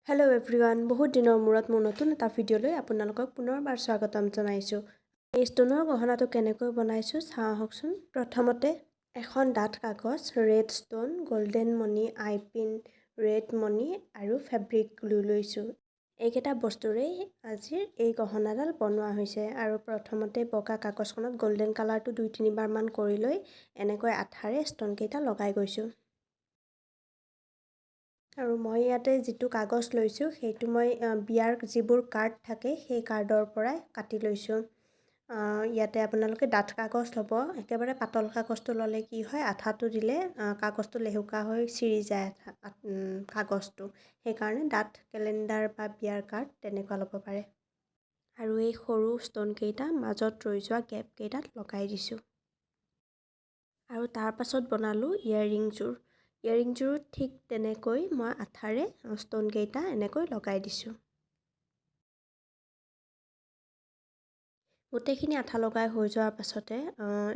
Hello' everyone, বহুত দিনৰ মূৰত মোৰ নতুন এটা ভিডিঅ'লৈ আপোনালোকক পুনৰবাৰ স্বাগতম জনাইছোঁ। এই ষ্ট'নৰ গহনাটো কেনেকৈ বনাইছোঁ চাওঁ আহকচোন। প্ৰথমতে এখন ডাঠ কাগজ, ৰেড ষ্ট'ন, গল্ডেন মণি, আই পিন, ৰেড মণি আৰু ফেব্ৰিক গ্লু লৈছোঁ। এইকেইটা বস্তুৰেই আজিৰ এই গহনাডাল বনোৱা হৈছে। আৰু প্ৰথমতে বগা কাগজখনত গল্ডেন কালাৰটো দুই তিনিবাৰমান কৰি লৈ এনেকৈ আঠাৰে ষ্ট'নকেইটা লগাই গৈছোঁ। আৰু মই ইয়াতে যিটো কাগজ লৈছোঁ, সেইটো মই বিয়াৰ যিবোৰ কাৰ্ড থাকে, সেই কাৰ্ডৰ পৰাই কাটি লৈছোঁ। ইয়াতে আপোনালোকে ডাঠ কাগজ ল'ব। একেবাৰে পাতল কাগজটো ল'লে কি হয়, আঠাটো দিলে কাগজটো লেহুকা হৈ ছিৰি যায় আঠা কাগজটো। সেইকাৰণে ডাঠ কেলেণ্ডাৰ বা বিয়াৰ কাৰ্ড তেনেকুৱা ল'ব পাৰে। আৰু এই সৰু ষ্ট'নকেইটা মাজত ৰৈ যোৱা গেপকেইটাত লগাই দিছোঁ। আৰু তাৰ পাছত বনালোঁ ইয়েৰিংযোৰ। ইয়েৰিংযোৰো ঠিক তেনেকৈ মই আঠাৰে ষ্ট'নকেইটা এনেকৈ লগাই দিছোঁ। গোটেইখিনি আঠা লগাই হৈ যোৱাৰ পাছতে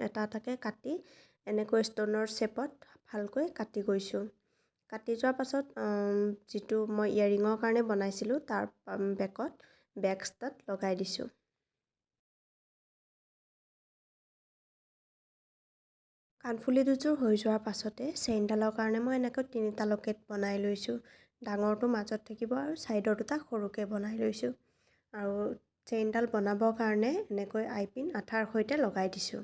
এটা এটাকৈ কাটি এনেকৈ ষ্ট'নৰ শ্বেপত ভালকৈ কাটি গৈছোঁ। কাটি যোৱাৰ পাছত যিটো মই ইয়েৰিঙৰ কাৰণে বনাইছিলোঁ, তাৰ বেকত বেক ষ্টাড লগাই দিছোঁ। কাণফুলি দুযোৰ হৈ যোৱাৰ পাছতে চেইনডালৰ কাৰণে মই এনেকৈ তিনিটা লকেট বনাই লৈছোঁ। ডাঙৰটো মাজত থাকিব আৰু ছাইডৰ দুটা সৰুকৈ বনাই লৈছোঁ। আৰু চেইনডাল বনাবৰ কাৰণে এনেকৈ আই পিন আঠাৰ সৈতে লগাই দিছোঁ।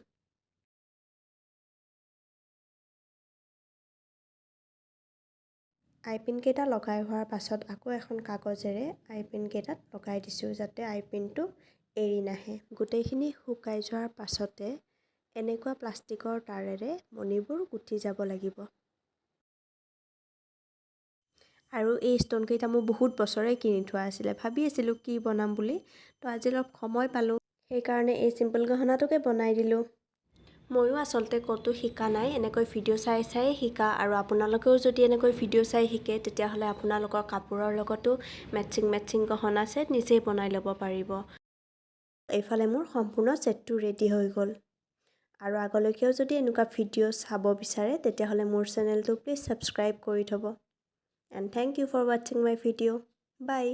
আই পিনকেইটা লগাই হোৱাৰ পাছত আকৌ এখন কাগজেৰে আই পিনকেইটাত লগাই দিছোঁ, যাতে আই পিনটো এৰি নাহে। গোটেইখিনি শুকাই যোৱাৰ পাছতে এনেকুৱা প্লাষ্টিকৰ তাৰেৰে মণিবোৰ গুঠি যাব লাগিব। আৰু এই ষ্ট'নকেইটা মোৰ বহুত বছৰে কিনি থোৱা আছিলে। ভাবি আছিলোঁ কি বনাম বুলি। তো আজি অলপ সময় পালোঁ, সেইকাৰণে এই চিম্পল গহনাটোকে বনাই দিলোঁ। ময়ো আচলতে ক'তো শিকা নাই, এনেকৈ ভিডিঅ' চাই চাই শিকা। আৰু আপোনালোকেও যদি এনেকৈ ভিডিঅ' চাই শিকে, তেতিয়াহ'লে আপোনালোকৰ কাপোৰৰ লগতো মেটচিং মেটচিং গহনা ছেট নিজেই বনাই ল'ব পাৰিব। এইফালে মোৰ সম্পূৰ্ণ ছেটটো ৰেডি হৈ গ'ল। আৰু আগলৈকেও যদি এনেকুৱা ভিডিঅ' চাব বিচাৰে, তেতিয়াহ'লে মোৰ চেনেলটো প্লিজ ছাবস্ক্ৰাইব কৰি থ'ব। And thank you for watching my video. Bye.